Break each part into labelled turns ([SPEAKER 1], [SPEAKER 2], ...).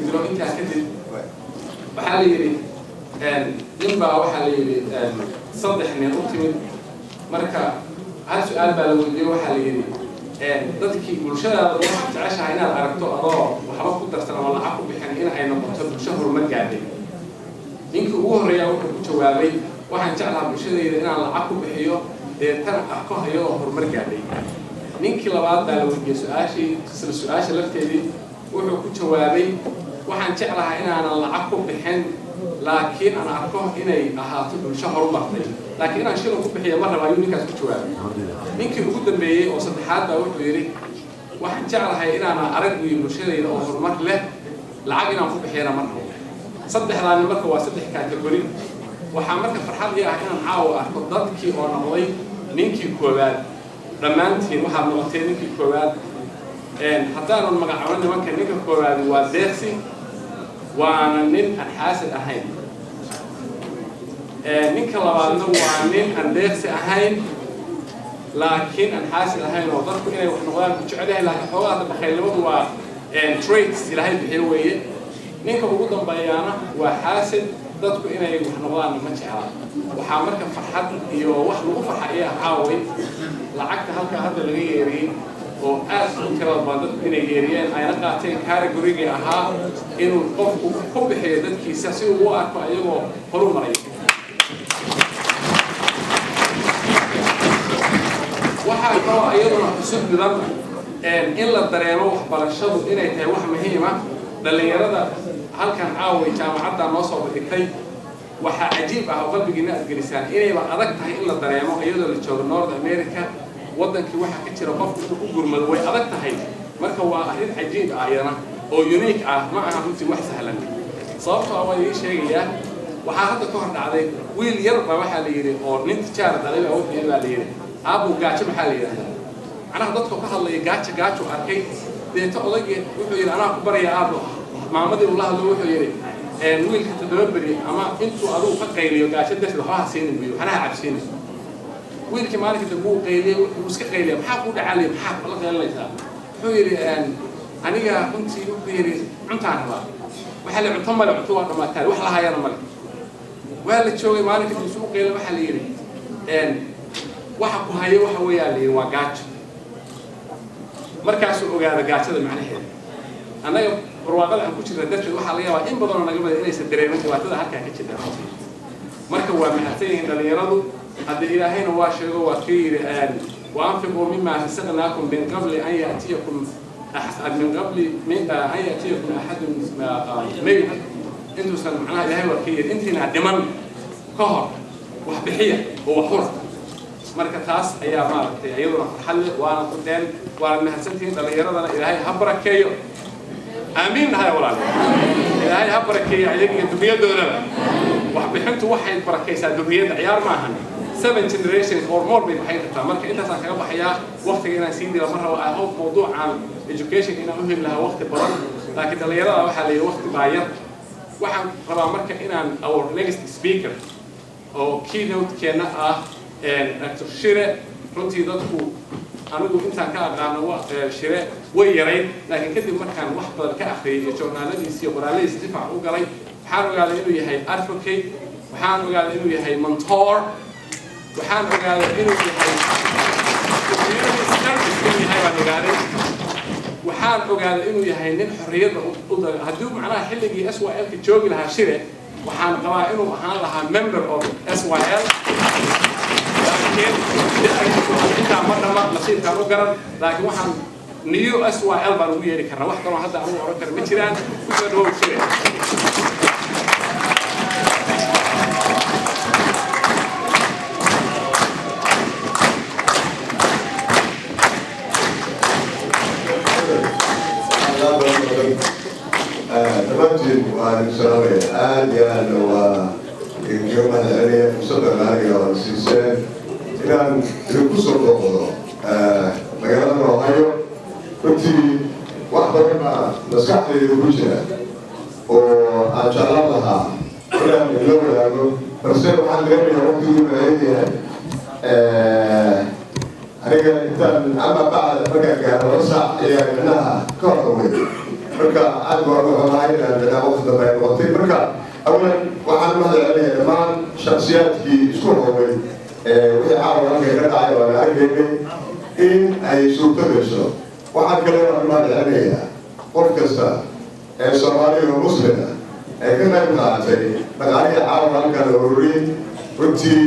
[SPEAKER 1] dilo. Intaa kadib waxaa la yidhi, nin baa waxaa la yidhi saddex nin u timid. Marka hal su-aal baa la weydiiyey. Waxaa la yidhi, dadkii bulshadaada waxaad jeceshahay inaad aragto adoo waxba ku darsan ama lacag ku bixin in ay noqoto bulsho horumar gaadhay? Ninkii ugu horreeyaa wuxuu ku jawaabay, "Waxaan jeclahaa bulshadayda inaan lacag ku bixiyo, deetana arko iyadoo horumar gaadhay." Ninkii labaad baa la weydiiyey su-aashii, isla su-aasha lafteedii. Wuxuu ku jawaabay, "Waxaan jeclahaa inaanan lacag ku bixin, laakiin aan arko inay ahaato bulsho horumartay, laakiin inaan shilin ku bixiyo ma raba," ayuu ninkaas ku jawaabay. Ninkii ugu dambeeyey oo saddexaad baa wuxuu yidhi, "Waxaan jeclahay inaanan arag wiyo bulshadayda oo horumar leh, lacag inaan ku bixiyana ma rabo." Saddexdaani marka waa saddex category. Waxaa marka farxad ii ah inaan caawa arko dadkii oo noqday ninkii koowaad. Dhammaantiin waxaad noqotee ninkii koowaad. Haddaanan magacaabo nimanka, ninka koowaadi waa deeqsi, waana nin aan xaasid ahayn. Ninka labaadna waa nin aan deeqsi ahayn laakiin aan xaasid ahayn, oo dadku inay wax noqdaan ku jecel yahay, laakiin xoogaa hadda bakhaylnimadu waa traits Ilaahay bixiyo weeye. Ninka ugu dambeeyaana waa xaasid, dadku inay wax noqdaan ma jecla. Waxaa marka farxad iyo wax lagu farxa ayaa caaway lacagta halkaa hadda laga yeeriyey oo aad u tirada badan, dadku inay yeeriyeen ayna qaateen category-gii ahaa inuu qofku ku bixiyo dadkiisa si uu u arko ayagoo horu maray. Waxaa kaloo iyaduna xusud mudan in la dareemo waxbarashadu inay tahay wax muhiima. Dhallinyarada halkan caaway jaamacadda noo soo bandhigtay, waxaa cajiib ah oo qalbigiina aad gelisaan inayba adag tahay in la dareemo iyadoo la joogo North America. Waddankii waxaa ka jira qofku inuu u gurmado way adag tahay. Marka waa arrin cajiib ah iyana oo unique ah, ma aha runtii wax sahlan. Sababtoo ah waa idiin sheegayaa. Waxaa hadda ka hor dhacday, wiil yar baa waxaa la yidhi oo nin tijaar dhalay baa wuxuu yidhi baa la yidhi, "Aabbow, gaajo maxaa la yidhahdaa?" Macnaha dadka ka hadlaya gaajo gaajo arkay. Deeto odaygii wuxuu yidhi, "Anaa ku baraya, aabbo." Maamadii uu la hadlo wuxuu yidhi, "Wiilka 7 beri ama intuu adigu ka qayliyo gaajo darteed waxba ha siinin," buyi, "waxna ha cabsiinin." Wiilkii maalinka dambe wuu qayliyey, wuu iska qayliya. "Maxaa kuu dhacaalaya? Maxaa la qaylinaysaa?" Wuxuu yidhi, "Aniga runtii," wuxuu yidhi, "cuntaan rabaa." Waxaa la cunto male, cunto waa dhamaataan, wax la hayana male. Waa la joogay. Maalinka dambe isugu qaylay. Waxaa la yidhi, "Waxa ku hayo waxa weeyaa," la yidhi, "waa gaajo." Markaasuu ogaada gaajada macnaheeda. Annaga barwaaqada aan ku jirna darteed waxaa laga yaabaa in badanoo naga badan inaysan dareemin dhibaatada halkaa ka jirta runtii. Marka waa mahadsan yihiin dhallinyaradu. Hadda Ilaahayna waa sheego, waa kii yidhi, وأنفقوا مما رزقناكم من قبل أن يأتيكم أحد ميت. Intuusan macnaha Ilaahay waa kii yidhi intiina dhiman ka hor wax bixiya oo wax hura. Marka taas ayaa maaragtay iyaduna farxad leh, waana qudeen, waana mahadsantihiin. Dhallinyaradana Ilaahay ha barakeeyo. Aamiin dhahay, walaal. Ilaahay ha barakeeyo ayaga iyo duriyadoodaba. Waxbixintu waxay barakaysaa duriyadda, ciyaar maahan. Seven generations or more bay baxayn kartaa. Marka intaasaan kaga baxayaa. Waqtiga inaan sii dila ma rabo. I hope mawduucan education inaan u heli lahaa waqti badan, laakiin dhallinyarada waxaa la yidhi waqti baa yar. Waxaan rabaa marka inaan our next speaker oo keynote-keenna ah, Dr. Shire. Runtii dadku anigu intaan ka aqaano Shire way yarayd, laakiin kadib markaan wax badan ka akhriyay iyo journaaladiisi iyo qoraalladiisa si fiican u galay, waxaan ogaaday inuu yahay advocate, waxaan ogaaday inuu yahay mentor, waxaan ogaaday inuu yahay community service inuu yahay baan ogaaday. Waxaan ogaaday inuu yahay nin xorriyadda u haddii macnaha xilligii SYL ka joogi lahaa Shire, waxaan qabaa inuu ahaan lahaa member of SYL, laakiin intaa ma dhama nasiibkaan u garan. Laakiin waxaan new SYL baan ugu yeeri karnaa. Wax kaloo hadda anugu oran kara ma jiraan. Kusoo dhawow, Shire.
[SPEAKER 2] Dhammaantiin waan idin salaamaya aad iyo aadna waa idinkaga mahadcelinaya fursadda qaaliga oo siiseen inaan idinku soo booqdo magaalada Ohio. Runtii wax badan baa maskaxdayda ku jira oo aan jeclaan lahaa inaan idinla wadaago, balse waxaan dareemayaa waqtigii baahan yahay. Aniga intaan ama bacda markaan gaaro 2 saac ayaa micnaha ka horwey. Marka aad baan uga xumahay inaan micnaha waqti dambe ay noqotay. Marka awalan waxaan u mahadcelinayaa dhammaan shaksiyaadkii isku howlay wixii caawa halka ka dhacay oo aan arkaynay in ay suurto gasho. Waxaan kale waan u mahadcelinayaa qof kasta ee Soomaaliya oo Muslim ah ee ka qayb qaatay dhaqaalihii caawa halkan la ururiyey. Runtii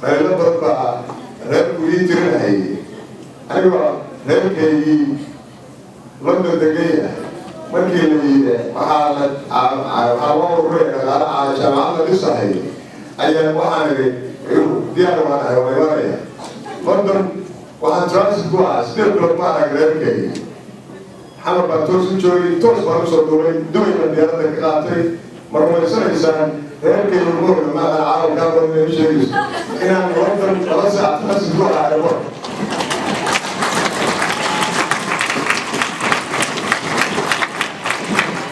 [SPEAKER 2] reero badan baa reerku ii tirinahayay, anigoo reerkaygii London degan yahay. Markii la yidhi waxaa la waxaa loo ururaya dhaqaala jaamacad la dhisahay, ayaa waxaan idhi diyaar waan ahay, waa imanaya. London waxaan transit ku ahaa 8 bilood, ma arag reerkaygii. Xamar baan toos u joogay, toos baan usoo duulay, Dubay baan diyaaradda ka qaatay. Ma rumaysanaysaan reerkaygu mooga maaha caawa kaa badan ma sheegayso inaan London 2 saac transit ku ahaa airport?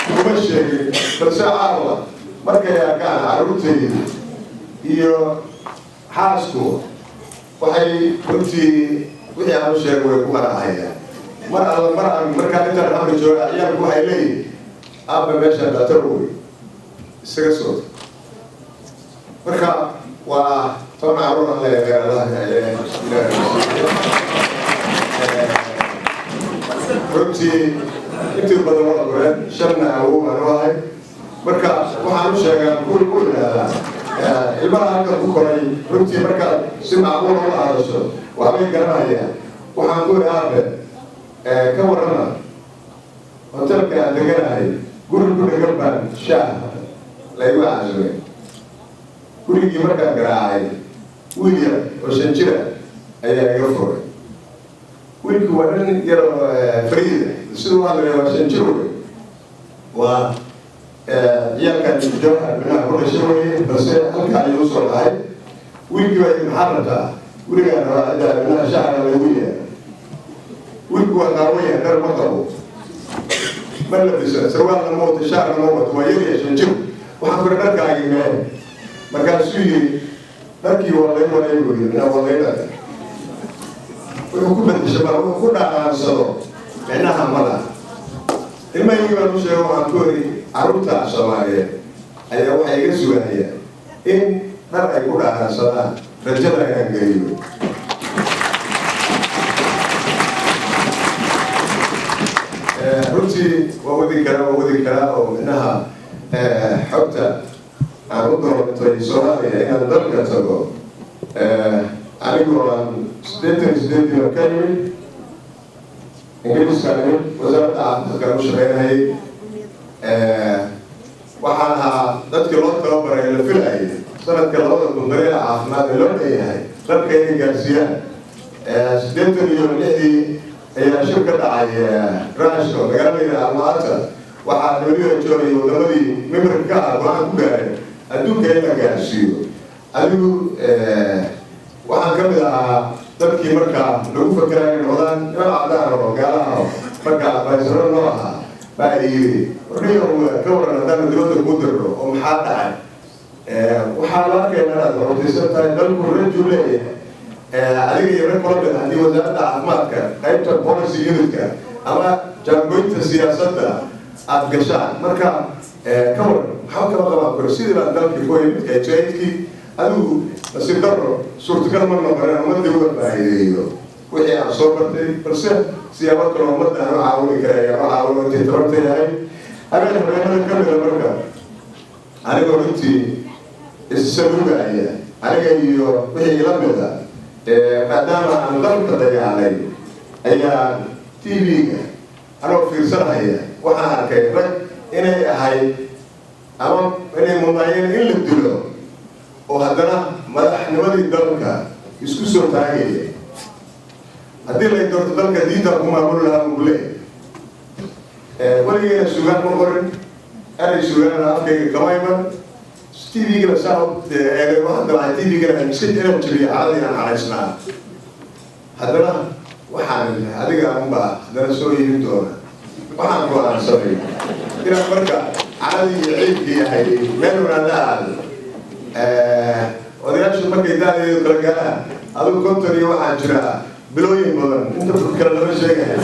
[SPEAKER 2] Kuma sheegin, balse caawa markay arkaan carruurtaydu iyo xaasku, waxay runtii wixii aan u sheegay way ku qanacayaan. Mar alla mar aan markaan intaan Xamar jooga, ciyaalku waxay leeyihin, "Aabba, meeshaan dhatar wey isaga soo." Marka waa 10 carruur aan leeyahay, Allah Ilaahay. Runtii intii badan waa koreen, shanna awow baan u ahay. Marka waxaan u sheegaa kuwi ku idhaahdaa ilmaha halka ku koray, runtii markaad si macquula u hadasho waxbay garanayaan. Waxaan ku idhi, "Aabe, ka warrama hotelka aan deganahay, guri ku dhegan baan shaah laygu casumay. Gurigii markaan garaacay, wiil yar oo 5 jira ayaa iga furay. Wiilku waa nin yar oo fariida siduu hadlaya, waa 5 jir wey, waa ciyaalkan Jawhar binaha ku dhashay weye, balse halka ayuu usoo dhahay. Wiilkii baa yidhi, 'Maxaa rabtaa?' 'Gurigaan rabaa, ciddaa binaha shaaca lagu yeero.' Wiilku waa qaawaya, dhar ma qabo, ma labisa, sarwaalna ma wato, shaarna ma wato, waa yarya, 5 jir. Waxaan kuri, 'Dharkaagii mee?' Markaasuu yidhi, 'Dharkii waa lay waray,' buu yidhi, 'waa lay dhaqay.' Wuxuu ku bedesha ma wuxuu ku dhaqaansado micnaha ma laha. Ilmahaygii baan u sheego, waxaan ku iri, carruurta Soomaaliyeed ayaa waxay iga sugahayaan in dhar ay ku dhaqaansadaan, rajada inaan geliyo. Runtii waa wadi karaa oo micnaha xogta aan u doontay Soomaaliya inaan dalka tago, anigoo aan 88-dii baan ka yimid Ingiriiskaan imid, wasaaradda caafimaadkaan u shaqeynayay. Waxaan ahaa dadkii loo tababaray la filayay sanadka 2000 daryeel caafimaad ee loo dhanyahay dalka inay gaarsiiyaan. 86-dii ayaa shir ka dhacay Ruushka, magaalada Almaata. Waxaa WHO iyo wadamadii memberka ka ah go-aan ku gaareen adduunka in la gaarsiiyo. Adigu waxaan ka mid ahaa dadkii markaa lagu fakeraa inay noqdaan niman cadaan oo gaalaha. Markaa baysaro noo ahaa baa yidhi, "Warniyow, ka waran haddaanu dibadda kuu dirno?" Oo maxaa dhacay? "Waxaa la arkaynaa inaad hortaysan tahay, dalku rajuu leeyahay, adiga iyo rag kula mid haddii wasaaradda caafimaadka qaybta policy unitka ama jaangoynta siyaasadda aada gashaan. Marka ka waran?" Maxaa kama qabaan karo? Sidii baan dalkii ku yimid 88-kii. Adigu nasiib daro suurtagal ma noqonin ummadii uga faa'iideeyo wixii aan soo bartay, balse siyaabo kaloo ummadda aan u caawini kara ayaan u caawino intay tabarta yahay. Habeen habeenada ka mida, marka anigoo runtii issaluugaya, aniga iyo wixii ila mida, maadaama aan dalka dayacnay, ayaa TV-ga anoo fiirsanaya waxaan arkay rag inay ahayd ama inay mudnaayeen in la dilo oo haddana madaxnimadii dalka isku soo taagaya. "Haddii lay doorto, dalka diinta ku maamuli lahaa," buu leeyahay. Weligeyna sugaan ma qorin, erey sugaanana afkayga kama iman. TV-gana saa eegay, waxaan dabacay TV-gana iska inaan jabiyo caradii aan caraysnaa. Haddana waxaan adiga unbaa haddana soo iibin doona. Waxaan go-aansaday inaan marka caradii iyo ciidkii yahay meel unaan la aado. Odayaashu markay daadeedu kala gaaraan, adigu 50 iyo waxaan jiraa Bilooyin badan inta kale lama sheegaya.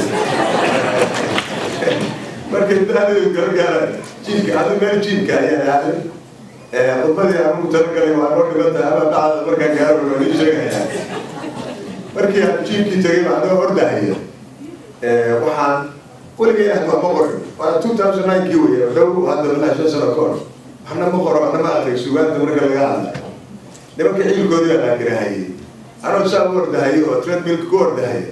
[SPEAKER 2] Markay da-deedu kala gaaraan jiilka adu meel jiilka ayaan aaday. Khudbadii aan ugu talagalay waa noo dhimanta ama bacda markaan gaaro waa nii sheegaya. Markii aan jiilkii tagay baa anigoo ordahaya, waxaan weligay ahd wax ma qorin. Waa 2009-kii wey, dhow hadda malaa 5 sano ka hor. Waxna ma qoro, waxna ma aqriy. Sugaanta marka laga hadlayo, nimanka ciilkoodii baa laakirahayay. Anoo saa u ordahayay oo treadmillka ku ordahaya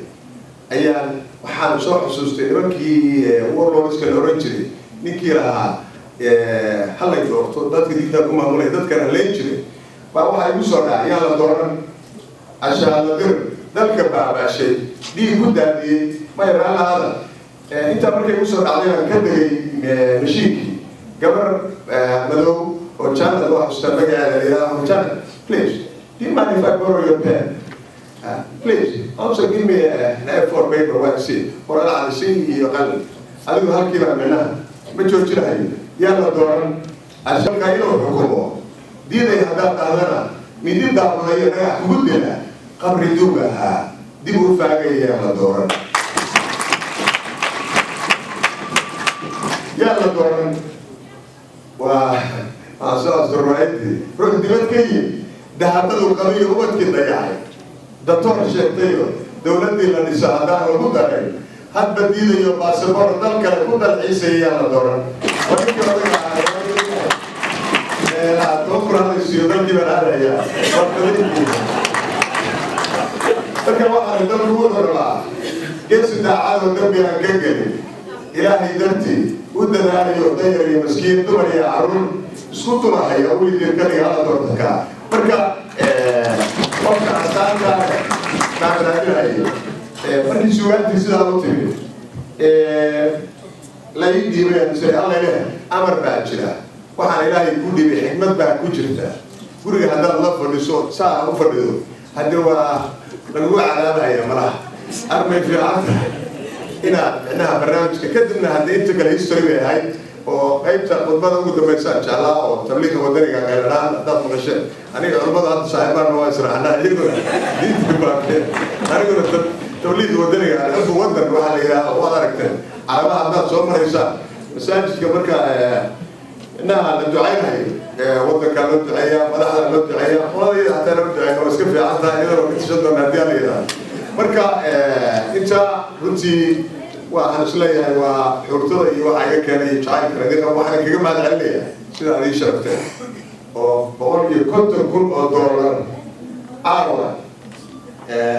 [SPEAKER 2] ayaan waxaan soo xusuustay nimankii warlordska la oran jiray, ninkii lahaa "Halay doorto, dadka diintaa ku maamulaya, dadkana leyn jiray" baa waxaa igu soo dhacay: "Yaan la dooran ashaala dir dalka baabaashay, dhiig ku daadiyey." Maya, raalahaada. Intaa markay igu soo dhacday baan ka degay mashiinkii. Gabar madow oo Janet loo xasuustaa magaceeda la yidhaha, "Janet, please, do you mind if I borrow your pen? Please also give me an A4 paper." Waan si qoraal cadisi iyo qalin. Adigu halkii baa micnaha ma joojinahayo. "Yaa la dooran ashalka inuu xukumo diiday haddaad dhahdana, midi daabulayo, dhagax kugu dila, qabri duug ahaa dib u faagaya." Yaa la dooran, yaa la dooran. Waa soo asturwaayadii ruux dibad ka yimi, dahabadu qabiyo, ubadkii dayacay, datoor sheegtayo, dawladdii la dhiso haddaan lagu daray, hadba diidayo baasabor dal kale ku dalxiisaya, yaa la dooran. Waa ninkii odaga ahaa. 10 kun halaysiiyo, dalkii baan aadaya. Waa qadiimkii. Marka waxaan dalku wuxuu rabaa geesi daacadoo dambi aan ka gelin, Ilaahay dartii u dadaalayo, dayar iyo maskiin, dumar iyo caruur isku tumahaya, weligeed ka dhiga. Hala doortanka. Marka qofka astaanta baan raadinayay. Markii sugaantii sidaa u timid la ii dhiibay, mise alla leh amar baa jira. Waxaan Ilaahay ku dhibay xikmad baa ku jirta. Guriga haddaad la fadhiso, saa u fadhido, hadde waa lagu cadaabaya malaha. Armay fiican tahay inaad micnaha barnaamijka kadibna hadda inta kale history bay ahayd oo qaybta khudbada ugu dambaysa jeclaa oo tabliiqa wadaniga qayladhaan haddaad maqasheen. Aniga culimmada hadda saaxiibaan waa israacnaa, iyaguna diinta baakeen, aniguna tabliiqa wadaniga alxubbu wadan waxaa la yidhaha. Waad aragteen carabaha haddaad soo maraysaan masaajidka, marka micnaha la ducaynayo, wadankaa loo duceeyaa, madaxda loo duceeyaa, qoladayda hataa loo duceeya. Waa iska fiican tahay, iyadoo ka tashan doona haddii ala yidhaha. Marka intaa runtii waxaan isleeyahay waa xurtada iyo waxaa iga keenay jacaylka idinka. Waxaan kaga mahad celinaya sida aad ii sharafteen oo $150,000 caawa.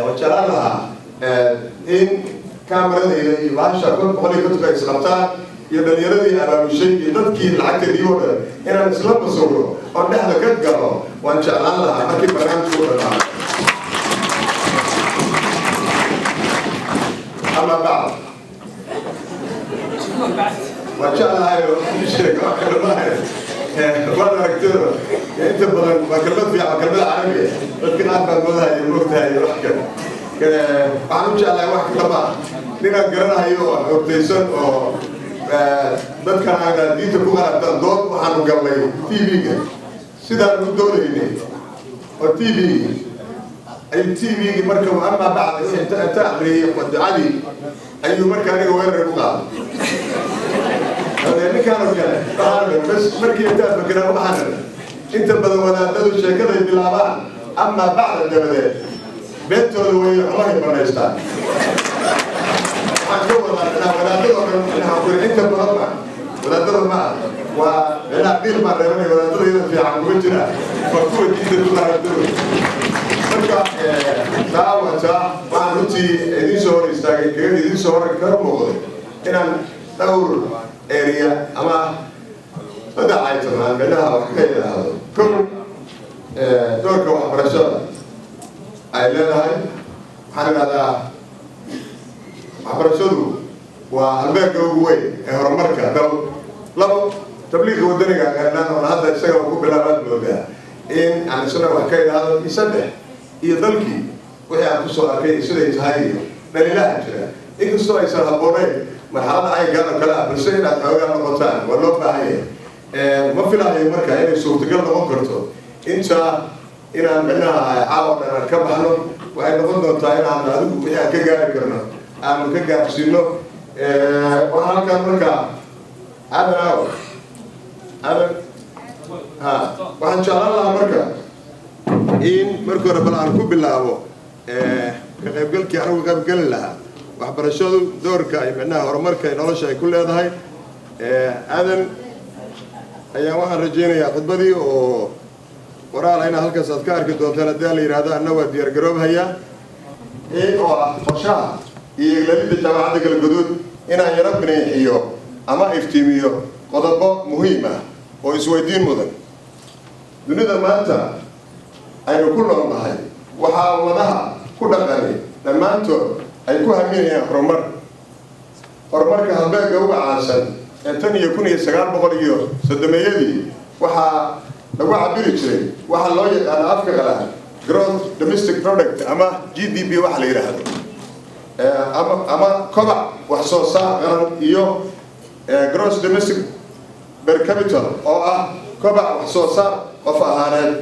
[SPEAKER 2] Waan jeclaan lahaa in kaameradayda iyo bahasha 150-ka isqabtaan iyo dhalinyaradii abaabushay iyo dadkii lacagta dhiibo dhan inaan isla masawiro oon dhexda ka galo. Waan jeclaan lahaa markii barnaamijku dhamaado. Ama bacd, waan jeclahay sheeg wax kale maaha. Waad aragtida inta badan waa kelmad fiican, waa kelmad carabi ah. Dadka qaar baa moodahaya, moogtahay, wax kale. Waxaan u jeclahay wax kale maaha, ninaan garanayo oo xogtaysan oo dadkan aan diinta ku qarabtaan. Dood waxaanu galnay TV-ga sidaan u doonaynay oo TV ayuu TV-gii marka amaa bacda inta akriyay ducadii ayuu marka aniga weerar ku qaaday. Ninkaan oo kale waxaan bas markii intaan fakera, waxaan inta badan wadaadadu sheekaday bilaabaan amaa bacda dabadeed beentooda way xumahay banaystaan. Waxaan ka wadaa micnaha wadaadadoo dhan, micnaha ku inta badan ma wadaadada ma ah, waa micnaha qiil baan reebanaya. Wadaadada iyada fiican kuma jira, waa kuwa diinta ku qarabtooda. Marka daawata waxaan runtii idiin soo hor istaagay, kaga idiin soo hor kaga muuqday inaan dhowr area ama saddex item aan micnaha wax ka idhaahdo. Kow, doorka waxbarashada ay leedahay. Waxaan idhahdaa waxbarashadu waa halbeegga ugu weyn ee horumarka dal. Labo, tabliiqa wadaniga qeernaan oon hadda isaga ku bilaabaad moodaa in aan isna wax ka idhaahdo. Iyo saddex, iyo dalkii wixii aan kusoo arkay siday tahay iyo dhaliilaha jira, inkastoo aysan habboonayn marxalada caynkaan oo kale ah, balse inaad xoogaa noqotaan waa loo baahan yahay. Ma filahayo marka inay suurtagal noqon karto inta inaan micnaha caawa dhan aan ka baxno. Waxay noqon doontaa inaan adigu wixii aan ka gaari karno aanu ka gaarsiino. Waxaan halkaan markaa Aadan aaw Aadan ha, waxaan jeclaan lahaa marka in marka hore bal aan ku bilaabo ka qaybgalkii anigu ka qaybgeli lahaa, waxbarashadu doorka ay micnaha horumarka ay nolosha ay ku leedahay. Aadan ayaa waxaan rajaynayaa khudbadii oo qoraal inaad halkaas aad ka arki doontaan haddii la yidhaahdo. Anna waa diyaar garoobhayaa in oo ah qorshaha iyo eglalidda Jaamacadda Galgaduud inaan yaro bineexiyo ama iftiimiyo qodobo muhiim ah oo isweydiin mudan. Dunida maanta aynu ku nool nahay waxaa ummadaha ku dhaqani dhammaantood ay ku haminayaan horumar. Horumarka halbeegga uga caansan ee tan iyo 1930-meeyadii waxaa lagu cabiri jiray waxaa loo yaqaano afka qalaad gross domestic product ama GDP waxa la yidhaahdo, ama kobac wax soo saar qaran, iyo gross domestic per capital oo ah kobac wax soo saar qof ahaaneed.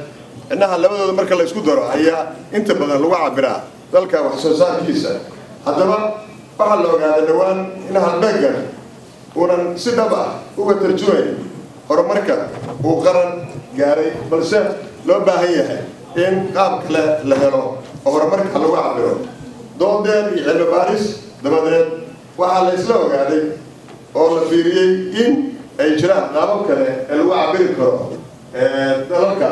[SPEAKER 2] Micnaha labadooda marka la isku daro ayaa inta badan lagu cabiraa dalka wax soo saarkiisa. Haddaba waxaa la ogaaday dhowaan in halbeeggan uunan si dhab ah uga tarjumayn horumarka uu qaran gaaray, balse loo baahan yahay in qaab kale la helo oo horumarka lagu cabiro. Doodeer iyo cilmi baaris dabadeed waxaa la isla ogaaday oo la fiiriyey in ay jiraan qaabab kale ee lagu cabiri karo dalalka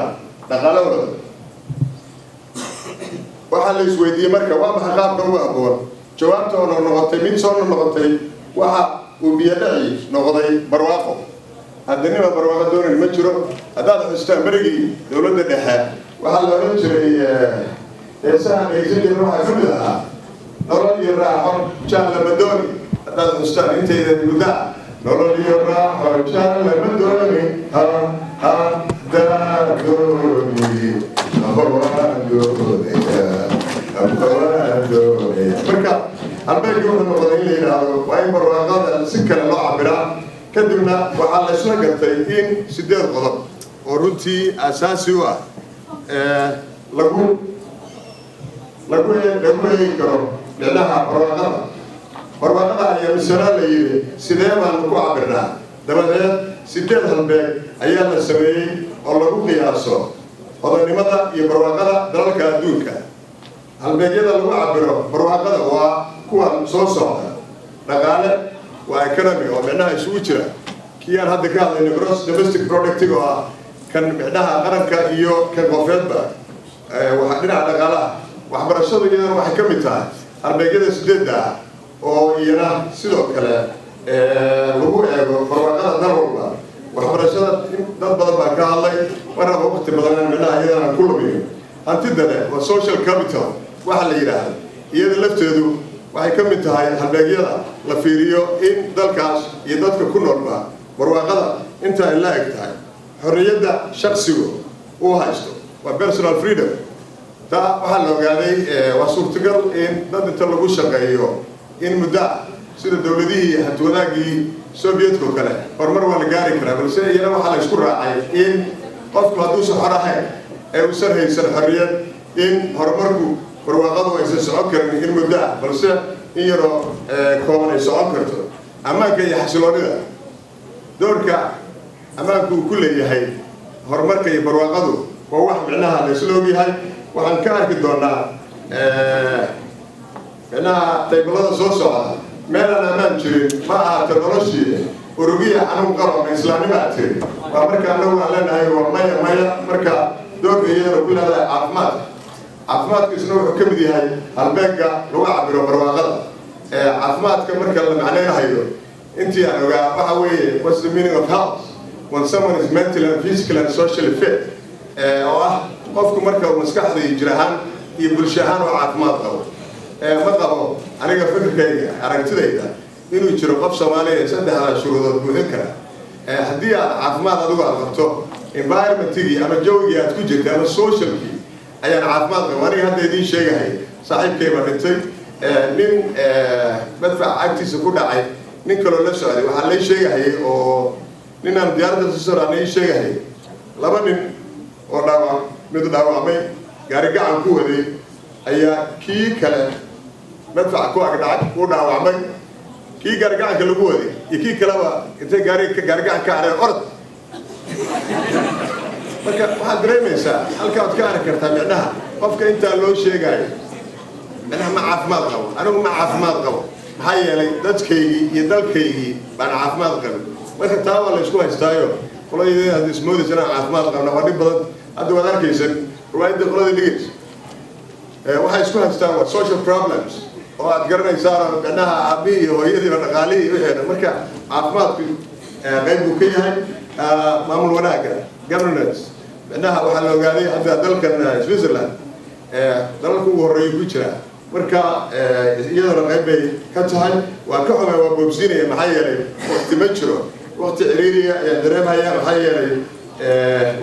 [SPEAKER 2] dhaqaalahooda. Waxaa la isweydiiyey marka, waa maxay qaabka ugu habboon? Jawaabta oo noqnoqotay, mid soo noqnoqotay, waxa uu biyodhaci noqday barwaaqo. Haddanima barwaaqo doonin ma jiro. Haddaad xustaan berigii dowladda dhexe waxaa la odhan jiray, heesaha dhegeysan jirin waxaa ka mid ahaa "Nolol iyo raaxo jaan lama dooni". Haddaad xustaan intayda muddo ah, "Nolol iyo raaxo jaan lama dooni, ha haddaa dooni, amba waan doonaya, amba waan doonaya". Marka halbeegii wuxuu noqday in la yidhaahdo waa in barwaaqada si kale loo cabiraa. Kadibna waxaa la isla gartay in sideed qodob oo runtii asaasi u ah lagu eegi karo micnaha barwaaqada. Barwaaqada ayaa misana la yidhi, sidee baanu ku cabirnaa? Dabadeed sideed halbeeg ayaa la sameeyey oo lagu qiyaaso hodannimada iyo barwaaqada dalalka adduunka. Halbeegyada lagu cabiro barwaaqada waa kuwan soo socda: dhaqaale waa economy, oo micnaha isugu jira kii aan hadda ka hadlayno, gross domestic product-iga, oo ah kan micnaha qaranka iyo kan qofeedba, waxaa dhinaca dhaqaalaha. Waxbarashadu iyadana waxay ka mid tahay halbeegyada sideedda ah oo iyana sidoo kale lagu eego barwaaqada dal walba. Waxbarashada dad badan baa ka hadlay, marnaba waqti badan micnaha iyadana ku lumiyo. Hantidane waa social capital waxa la yidhaahdo, iyada lafteedu waxay ka mid tahay halbeegyada la fiiriyo in dalkaas iyo dadka ku noolba barwaaqada inta ay la eg tahay. Xorriyadda shaksigu uu haysto waa personal freedom. Taa waxaa la ogaaday waa suurtagal in dad inta lagu shaqeeyo in muddo ah, sida dowladihii hantiwadaagii Soviyetka oo kale, horumar waa la gaari karaa, balse iyana waxaa la isku raacay in qofku hadduusan xor ahayn ee uusan haysan xorriyad, in horumarku barwaaqadu aysan socon karin in muddo ah, balse in yaroo kooban ay socon karto. Ammaanka iyo xasiloonida, doorka ammaanku uu ku leeyahay horumarka iyo barwaaqadu waa wax micnaha la isla ogyahay. Waxaan ka arki doonaa micnaha table-ada soo socda. Meelaan ammaan jirin ma ahaato noloshii, urugiya xanuun qabo ama islaamnimaa tiri. Waa marka annagu aan leenahay waa maya, maya. Marka doorka iyadana ku leedahay caafimaadka, caafimaadka isna wuxuu ka mid yahay halbeegga lagu cabiro barwaaqada. Caafimaadka marka la macnaynahayo, intii aan ogaa, waxa weeye: what's the meaning of health? When someone is mentally and physically and socially fit, oo ah qofku marka uu maskaxda iyo jir ahaan iyo bulsho ahaan oo caafimaad qabo. Ma qabo aniga fikirkayga, aragtidayda, inuu jiro qof Soomaaliya saddexdaa shuruudood buuxin kara. Haddii aad caafimaad adigu aad qabto, environment-igii ama jawigii aad ku jirtay ama social-kii ayaan caafimaad qabo. Aniga hadda idiin sheegahay, saaxiibkay baa dhintay, nin madfac agtiisa ku dhacay, nin kaloo la socday. Waxaa lay sheegahayay oo ninaan diyaaradda soo raacnay ii sheegahayay, laba nin oo dhaawac, mid dhaawacmay, gaari gacan ku waday. Ayaa kii kale madfac ku agdhacay, ku dhaawacmay. Kii gaarigacanka lagu waday iyo kii kaleba intay gaari gaarigacan ka hareen orod. Marka waxaad dareemaysaa halkaad ka arki kartaa micnaha qofka intaa loo sheegaayo micnaha ma caafimaad qabo. Anigu ma caafimaad qabo, maxaa yeelay dadkaygii iyo dalkaygii baan caafimaad qabin. Marka taa waa la isku haystaayo. Qoladii hadda ismoodaysa inaan caafimaad qabna waa dhib badan. Hadda waad arkaysan riwaayadda qolada dhigaysa waxay isku haystaan waa social problems oo aad garanaysaan, micnaha aabihii iyo hooyadiiba, dhaqaalihii, wixii dhan. Marka caafimaadku qayb buu ka yahay maamul wanaagga, governance. Micnaha waxaa la ogaaday hadda dalkan Switzerland dalalka ugu horreeya ku jira. Marka iyadana qayb bay ka tahay. Waa ka xumay, waa boobsiinaya, maxaa yeelay waqti ma jiro. Waqti ciriiriya ayaan dareemhaya, maxaa yeelay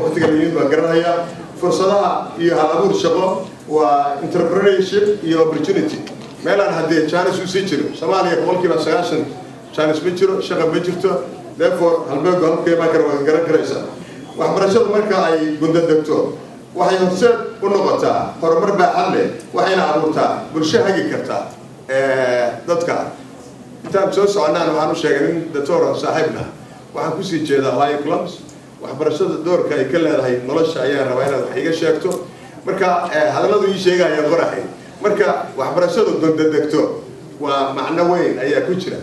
[SPEAKER 2] waqtiga layimid baan garanaya. Fursadaha iyo hal abuur shaqo waa entrepreneurship iyo opportunity. Meelaan haddee chance usii jiro Soomaaliya 90% chance ma jiro, shaqa ma jirto. Therefore halbeegu halkee baa kale waa garan karaysaa. Waxbarashadu marka ay gundadegto waxay horseed u noqotaa horumar baaxad leh, waxayna abuurtaa bulsho hagi kartaa dadka. Intaan soo soconaan waxaan u sheegay nin doctor saaxiibna, waxaan kusii jeedaa Ohio Columbus, waxbarashada doorka ay ka leedahay nolosha ayaan rabaa inaad wax iga sheegto. Marka hadalladu ii sheegaya qoraxay. Marka waxbarashadu gundadegto waa macno weyn ayaa ku jira.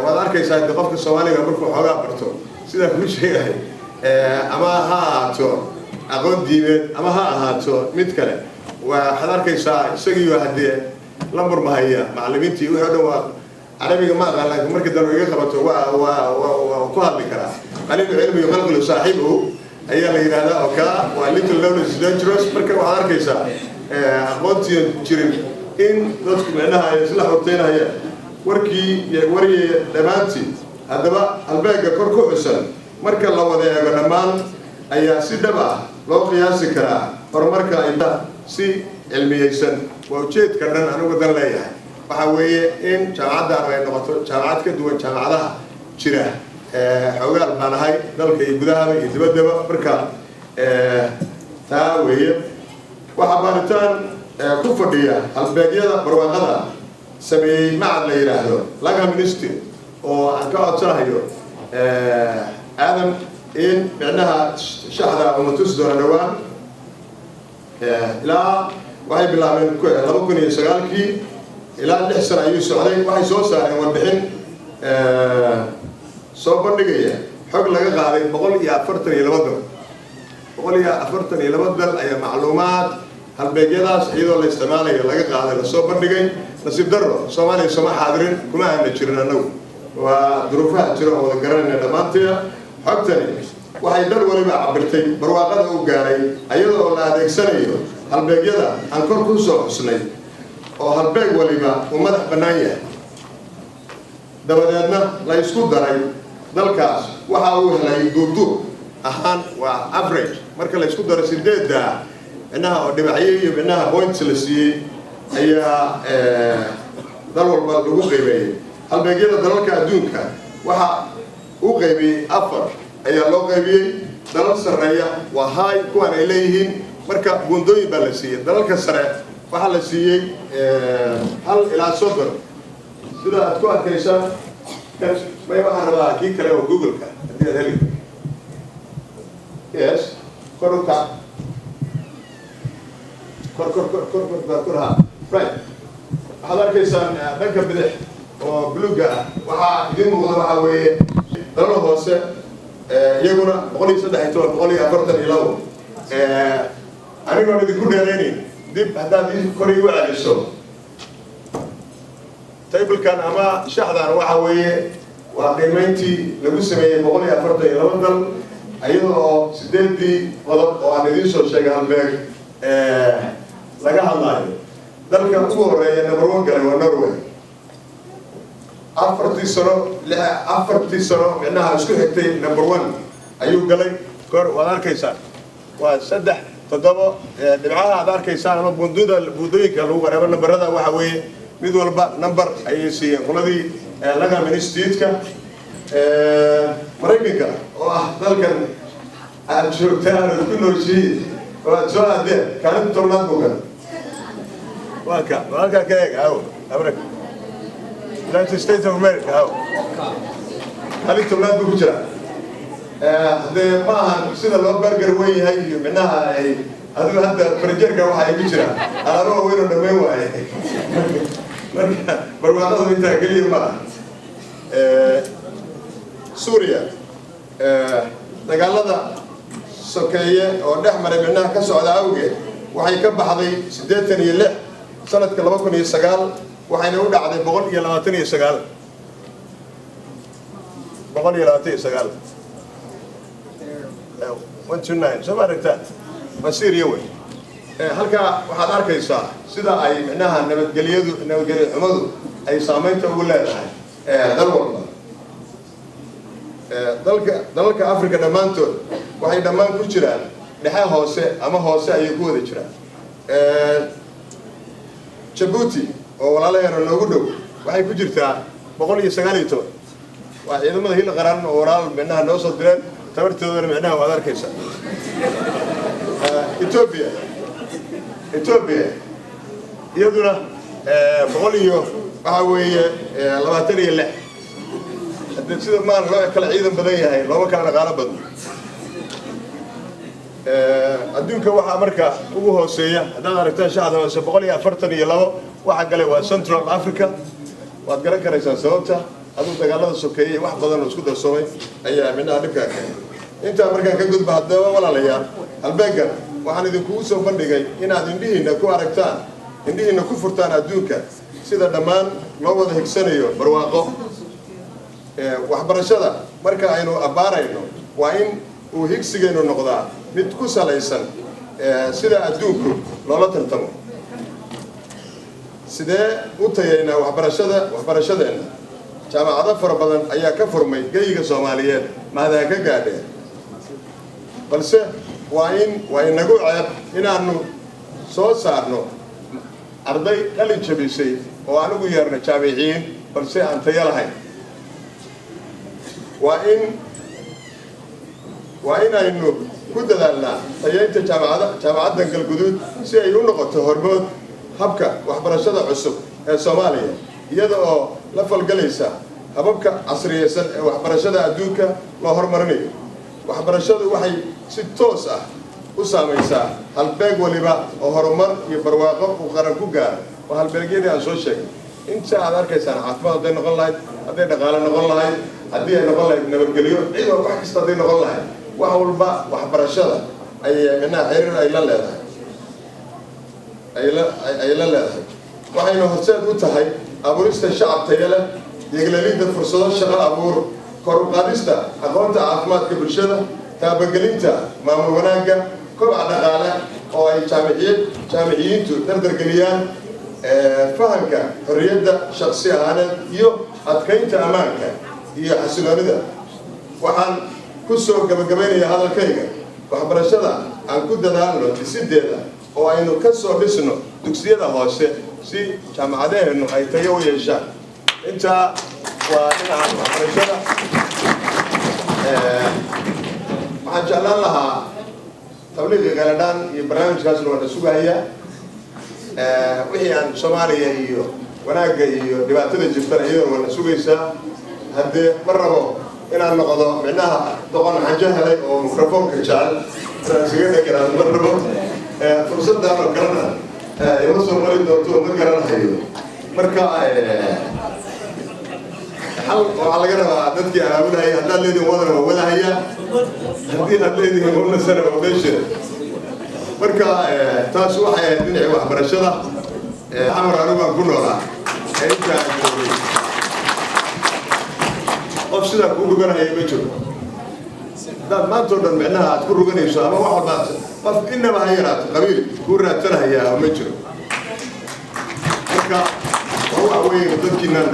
[SPEAKER 2] Waad arkaysaa de qofka Soomaaliga markuu xoogaa barto, sidaa kuu sheegahay, ama ha ahaato aqoon diimeed ama ha ahaato mid kale, waxaad arkaysaa isagiiyo haddee la murmahaya macallimiintii wixii o dhan. Waa Carabiga ma aqaan, laakiin markii dambe iga qabato waa ku hadli karaa. "قليل العلم يقلقل صاحبه" ayaa la yidhahdaa, oo kaa waa "little knowledge is dangerous". Marka waxaad arkaysaa aqoontiian jirin in dadku micnaha ay isla xorteynayaan warkii warye dhammaantii. Haddaba halbeegga kor ku xusan marka la wada eego dhammaan ayaa si dhab ah loo qiyaasi karaa horumarka ay si cilmiyeysan. Waa ujeedka dhan anigu dan leeyahay. Waxaa weeye in jaamacaddaanu ay noqoto jaamacad ka duwan jaamacadaha jira. Xoogaal baan ahay dalka iyo gudahaba iyo dibaddaba. Marka taa weeye. Waxaa baaritaan ku fadhiya halbeegyada barwaaqada sameeyey macad la yidhaahdo Langham Institute, oo aan ka codsanahayo Aadam in micnaha shaxda uma tusi doona dhowaan. Ilaa waxay bilaabeen 2009-kii, ilaa 6 sano ayuu socday. Waxay soo saareen warbixin soo bandhigaya xog laga qaaday 142 dal. 142 dal ayaa macluumaad halbeegyadaas iyadoo la isticmaalayo laga qaaday, lasoo bandhigay. Nasiib darro Soomaaliya sooma xaadirin, kuma aana jirin annagu. Waa duruufaha jira oo wada garanayna dhammaanteeda. Xogtani waxay dal waliba cabirtay barwaaqada u gaaray iyadoo la adeegsanayo halbeegyada aan kor ku soo xusnay, oo halbeeg waliba uu madax bannaan yahay. Dabadeedna la isku daray dalkaas waxa uu helay duurduur ahaan, waa average. Marka la isku daro sideedda micnaha oo dhibacyo iyo micnaha points la siiyey ayaa dal walba lagu qiimeeyey. Halbeegyada dalalka adduunka waxa uu qaybiyey afar ayaa loo qaybiyey. Dalal sarreeya waa high kuwan ay leeyihiin. Marka buundooyin baa la siiyey. Dalalka sare waxaa la siiyey 1 ilaa 30, sida aad ku arkaysaan. May, waxaan rabaa kii kale oo Google-ka haddii aad heli. Yes, kor u kac, kor, kor, kor, kor, kor, kor, kor. Ha, right. Waxaad arkaysaan dhanka bidix oo buluugga ah waxaa idiin muuqda waxaa weeye dalal hoose iyaguna 113, 142. Anigoon idinku dheeraynayn, dib haddaad ii kor igu celiso tablekan ama shaxdan, waxa weeye waa qiimeyntii lagu sameeyey 142 dal, iyada oo sideedii qodob oo aan idiin soo sheegay halbeeg laga hadlaayo. Dalka ugu horeeya, number one galay, waa Norway. 4-tii sano, 4-tii sano micnaha isku xigtay number one ayuu galay. Kor waad arkaysaan, waa saddex toddobo dhibcaha aad arkaysaan ama buundada, buundooyinka lagu qoray ama nambarada. Waxa weeye mid walba number ayay siiyeen qoladii Langham Institute-ka. Maraykanka oo ah dalkan aad joogtaan ood ku nooshihiin oo aad soo aadeen, kaalinta 10aad buu galay. Waa ka halkaa ka eeg awo America, United States of America awo, kaalin 10aad buu ku jiraa. Dee ma ahan sida loo bargar weyn yahay iyo micnaha ay adigu hadda farajeerka waxaa igu jira alaaba waaweyn oo dhammayn waaye. Marka barwaaqadu intaa keliya ma aha. Suuriya, dagaalada sokeeye oo dhex maray micnaha ka socda awgeed, waxay ka baxday 86 sanadka 2009, waxayna u dhacday 129, 129, 129. Soo ma aragtaan? Waa Syria wey. Halkaa waxaad arkaysaa sida ay micnaha nabadgelyadu, nabadgelyo xumadu ay saameynta ugu leedahay dal walba. Dalka dalalka Africa dhammaantood waxay dhammaan ku jiraan dhexe hoose ama hoose ayay ku wada jiraan. Jabuuti oo walaalaheena noogu dhow waxay ku jirtaa 119. Waa ciidamada Hil Qaran oo walaal micnaha noo soo direen, tabartoodana micnaha waad arkaysaa. Ethiopia iyaduna boqol iyo waxaa weeye 26. Hadde sida maan loo kala ciidan badan yahay, looma kala dhaqaalo badno. Adduunka waxaa marka ugu hooseeya, haddaad aragtaan shacda hoose, 142 waxa galay waa Central Africa. Waad garan karaysaan sababta. Aduu dagaalada sokeeyey wax badan oo isku darsoomay ayaa midnaha dhibkaa keenay. Intaa markaan ka gudba, haddaba walaalayaal, halbeegan waxaan idinkugu soo bandhigay inaad indhihiinna ku aragtaan, indhihiinna ku furtaan adduunka sida dhammaan loo wada higsanayo barwaaqo. Waxbarashada marka aynu abbaarayno, waa in uu higsigaynu noqdaa mid ku salaysan sida adduunku loola tartamo. Sidee u tayaynaa waxbarashada, waxbarashadeenna? Jaamacado fara badan ayaa ka furmay geyiga Soomaaliyeed, mahadaan ka gaadheen, balse waa inagu ceeb inaanu soo saarno arday qalin jabisay oo aan ugu yeerno jaamiciyiin, balse aan tayo lahayn. Waa in aynu ku dadaalnaa tayaynta jaamacada, Jaamacadda Galguduud, si ay u noqoto hormood habka waxbarashada cusub ee Soomaaliya, iyada oo la falgalaysa hababka casriyeysan ee waxbarashada adduunka loo horumarinayo. Waxbarashadu waxay si toos ah u saamaysaa halbeeg waliba oo horumar iyo barwaaqo uu qaran ku gaaro. Waa halbeegyadii aan soo sheegay inta aad arkaysaan: caafimaad hadday noqon lahayd, hadday dhaqaale noqon lahayd, haddii ay noqon lahayd nabadgelyo, cid wax kasta hadday noqon lahayd, wax walba waxbarashada ay micnaha xiriir ay la leedahay, ay la leedahay. Waxayna horseed u tahay abuurista shacab tayo leh, yeglalidda fursado shaqo abuur, kor u qaadista aqoonta caafimaadka bulshada, taabagelinta maamul wanaagga, kobaca dhaqaale oo ay jaamiciyiintu dardargeliyaan, fahamka xorriyadda shaqsi ahaaneed iyo adkaynta ammaanka iyo xasiloonida. Waxaan ku soo gabagabaynayaa hadalkayga: waxbarashada aan ku dadaalno dhisideeda oo aynu ka soo dhisno dugsiyada hoose si jaamacadaheennu ay tayo u yeeshaan. Intaa waa dhinaca waxbarashada. Waxaan jeclaan lahaa tabliiqii Qaladhaan iyo barnaamijkaasna waa na sugahayaa. Wixii aan Soomaaliya iyo wanaagga iyo dhibaatada jirtana iyadana waa na sugaysaa. Haddee ma rabo inaan noqdo micnaha doqon xanjo helay oo microfoonka jecel inaan isaga dheganaan ma rabo. Fursaddan oo kalena ima soo mari doonto, ma garanahayo. Marka xal waxaa laga rabaa dadkii abaabulahaya. Haddaad leedihin wadana, waa wadahaya; haddii aad leedihin wanasana, waa meesheeda. Marka taas waxay ahayd dhinacii waxbarashada. Xamar anigu aan ku noolaa ee inta aan joogay, qof sidaa kuu ruganahaya ma jiro. Haddaad maanta o dhan micnaha aad ku ruganayso ama wax walba, qof inaba ha yaraato qabiil kuu raadsanahayaa ma jiro. Marka waa wax weyn dadkiinan.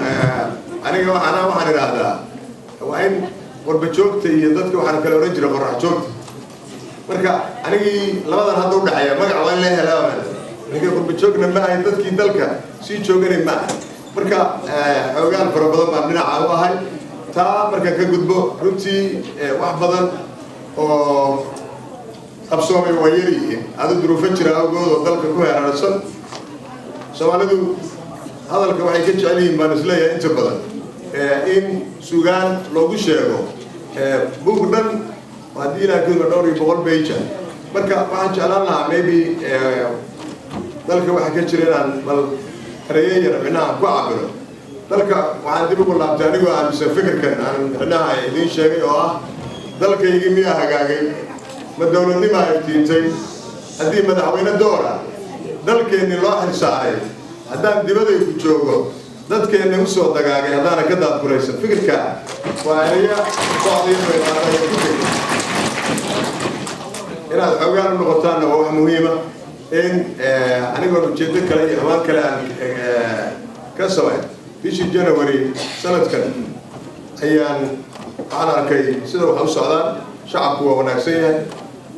[SPEAKER 2] Aniga waxaan idhaahdaa waa in warba joogta iyo dadka waxaan kala ohan jiray qorax joogta. Marka anigii labadan hadda udhaxeeya magac waa in la helaa. Aniga qurba joogna ma ahay, dadkii dalka sii jooganay ma ahay. Marka xoogaan fara badan baan dhinaca u ahay. Taa markaan ka gudbo, runtii wax badan oo qabsoomay waa yar yihiin, adu duruufo jira awgood oo dalka ku heeraarsan. Soomaalidu hadalka waxay ka jecel yihiin, baan isleeyahay, inta badan in sugaan loogu sheego buug dhan, haddii ilaa kudma dhowr iyo boqol page. Marka waxaan jeclaan lahaa maybe dalka waxaa ka jira inaan bal erayo yar micnaha ku cabiro. Dalka waxaan dib ugu laabtay anigoo aaminsan fikirkan aan micnaha idiin sheegay oo ah: dalkaygii miyaa hagaagay? Ma dowladnimaa iftiintay? Haddii madaxweyne doora dalkeenni loo xilsaaray, haddaan dibaday ku joogo, dadkeenni usoo dagaagay, haddaana ka daadguraysan fikirka. Waa ereya socday ku tegay. Inaad xoogaan u noqotaanna waa wax muhiima. In anigoon ujeedo kale iyo xumaan kale aan ka samayn, bishii January sanadkan ayaan waxaan arkay sida wax u socdaan. Shacabku waa wanaagsan yahay,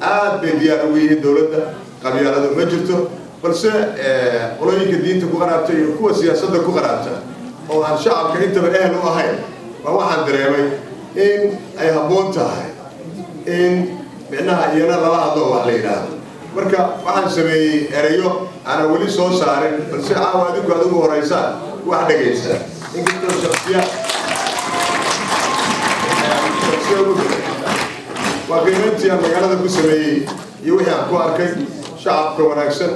[SPEAKER 2] aad bay diyaar ugu yihiin dowladda, qabyaaladu ma jirto, balse qolooyinka diinta ku qaraabta iyo kuwa siyaasadda ku qaraabta oo aan shacabka intaba ehel u ahayn baa waxaan dareemay in ay habboon tahay in micnaha iyana lala hadlo, wax la yidhaahdo. Marka waxaan sameeyey erayo aanan weli soo saarin, balse caawa adinku adigu horeysaan wax dhegaysta, inkastoo shaksiya shaksiya ugu dhigay. Waa qiimayntii aan magaalada ku sameeyey iyo wixii aan ku arkay shacabka wanaagsan,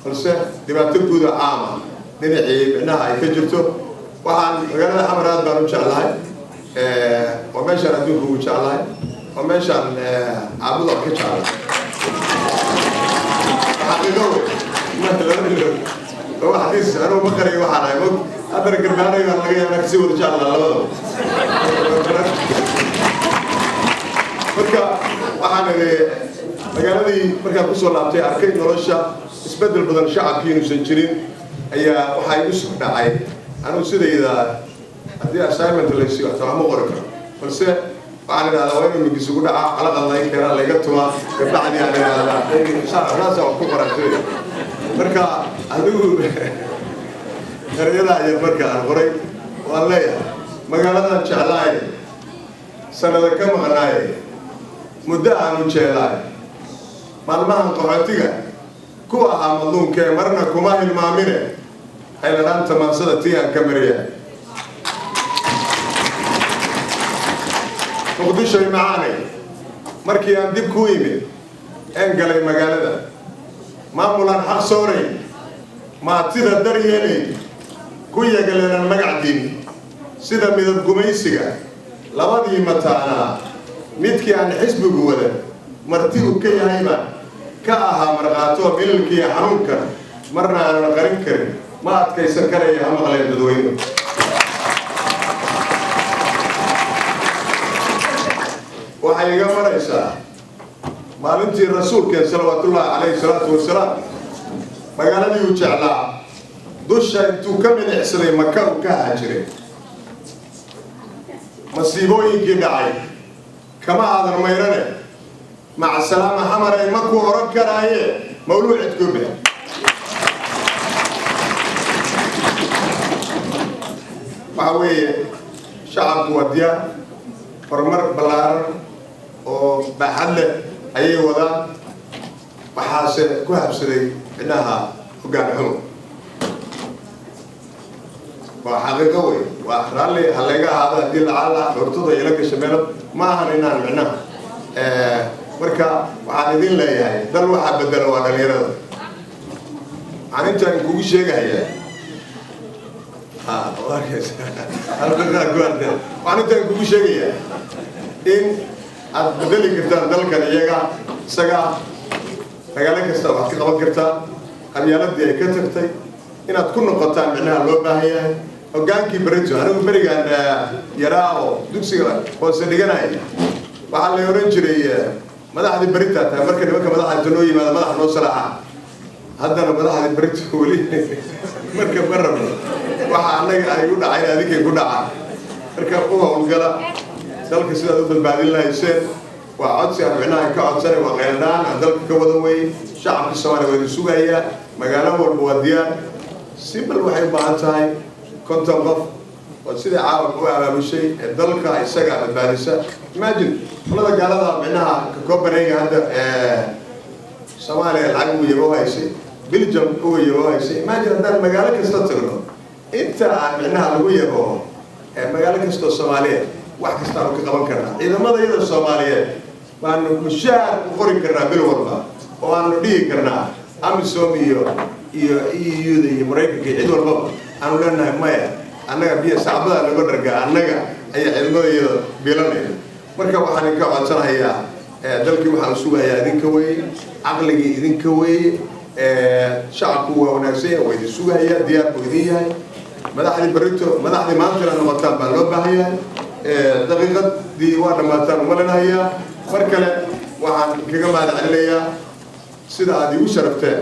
[SPEAKER 2] balse dhibaato guuda caama dhinacii micnaha ay ka jirto. Waxaan magaalada Xamar aad baan u jeclahay, waa meeshaan adduunka ugu jeclahay, waa meeshaan caabuda ka jeclahay. Xaqiiqo wey, waa xadiis anugu ma qariyo. Waxaan ahay mog haddana garbaanay baan laga yaabaa kasii wada jeclaa labadaba. Marka waxaan idhi, magaaladii markaan kusoo laabtay, arkay nolosha isbeddel badan, shacabkii inuusan jirin, ayaa waxaa igu soo dhacay. Anugu sidayda haddii assignment laysiiyo xataa wax ma qori karo, balse waxaan idhahdaa waa inuu migis ugu dhacaa, calaqad laga keenaa, layga tumaa, gabdhacdii aan idhahdaa saasa wax ku qoran sidayda. Marka adigu erayadaa yar marka aan qoray waan leeyahay: magaaladan jeclaaye, sanada ka maqnaaye, muddo aanu jeelaay, maalmahan qaxootiga ku ahaa madluunkee, marna kuma hilmaamine, hayladhaanta maansada tii aan ka mariya. Muqdishoy macaanay, markii aan dib ku imid een galay magaalada, maamulaan xaq soorayn, maatida daryeelayn, ku yagaleelan magac diin, sida midab gumaysiga labadii mataanaa, midkii aan xisbigu wadan marti uu ka yahayba ka ahaa markhaatoo, mililkiiyo xanuunkan marna aanan qarin karin, ma adkaysan karaya, ha maqleen dadweynuhu. Waxay iga maraysaa maalintii rasuulkeen salawaatullaahi calayhi salaatu wasalaam magaaladii uu jeclaa dusha intuu ka milicsaday Maka uu ka haajiray. Masiibooyinkii dhacay kama aadan mayrane, macsalaama Xamaray, ma ku oran karaaye, mawluuc cidkoobe. Waxa weeye, shacabku waa diyaar, horumar ballaaran oo baaxad leh ayay wadaan, waxaase ku habsaday cidnaha hoggaan xumo. Waa xaqiiqo wey, waa raalli ha layga ahaado haddii lacaala hortada ila gasha meelo ma ahan inaan micnaha. Marka waxaan idin leeyahay, dal waxaa bedela waa dhalinyarada. Waxaan intaan kugu sheegahayaa, waxaan intaan kugu sheegayaa in aad bedeli kartaan dalkan iyaga isaga. Magaalo kasta waxaad ka qaban kartaa, qabyaaladii ay ka tagtay inaad ku noqotaan micnaha loo baahan yahay hogaankii berito. Anigu berigaan yaraa oo dugsiga hoose dhiganaya waxaa la oran jiray madaxdii beritaa tahay. Marka nimanka madaxda inta noo yimaada madaxa noo salaaxa, haddana madaxdii berito weli marka ma rabno waxa annaga ay u dhacayn adinkay ku dhacaan. Marka u howlgala dalka sidaad u badbaadin lahayseen. Waa codsi aan micnaha ka codsanay, waa qayladhaan aan dalka ka wadan weeye. Shacabka Soomaaliya waa idin sugayaa, magaalo walba waa diyaar. Simbal waxay u baahan tahay 50 qof oo sidai caalamka u abaabushay ee dalka isaga badbaadisa. Imagine qolada gaalada micnaha Copenhagen hadda Soomaaliya lacag ugu yabo haysay. Belgium uga yaboohaysa. Imagine haddaan magaalo kasta tagno inta aan micnaha lagu yabooho, magaalo kastoo Soomaaliyeed wax kastaanu ka qaban karnaa. Ciidamada iyada Soomaaliyeed baanu mushaar u qori karnaa bil walba, oo aanu dhihi karnaa AMISOM iyo EU-da iyo Maraykanka iyo cid walbaba aanu leenahay, maya, annaga biyo sacbada laga dhargaa, annaga ayaa ciidamada iyada bilanaya. Marka waxaan idinka codsanayaa, dalkii waxaa la sugayaa idinka weeye, caqligii idinka weeye. Shacabku waa wanaagsan yahay, waa idin sugayaa, diyaar buu idin yahay. Madaxdii berrito, madaxdii maanta inaad noqotaan baa loo baahan yahay. Daqiiqadii waa dhammaataan umalinahayaa. Mar kale waxaan kaga mahad celinayaa sida aad igu sharafteen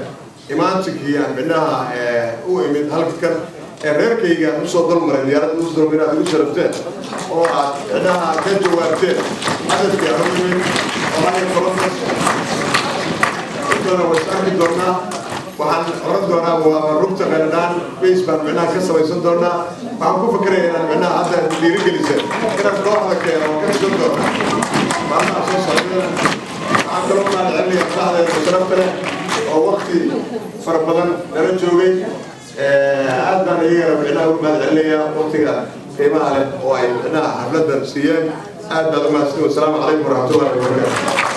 [SPEAKER 2] imaantinkii aan micnaha u imid halka kan ee reerkayga usoo dulmaray, diyaaradda usoo dulmaray, inaad igu sharafteen oo aad micnaha ka jawaabteen hadafkii aan u imid Ohio Columbus. Intana waa is arki doonaa. Waxaan oran doonaa waa rugta Qayladhaan base baan micnaha ka samaysan doonaa. Waxaan ku fakeraya inaan micnaha hadda dhiirigeliseen inaan kooxda keeno, waan ka dhisan doonaa maalmaha soo socda. Waxaan kaloo mahad celinaya madaxdeeda sharafta leh oo wakti fara badan nala joogay. Aad baan iyagana micnaha ugu mahad celinayaa waktiga qiimaha leh oo ay micnaha xafladan siiyeen. Aad baad umahadsan. Wasalaamu calaykum waraxmatullahi wabarakaatu.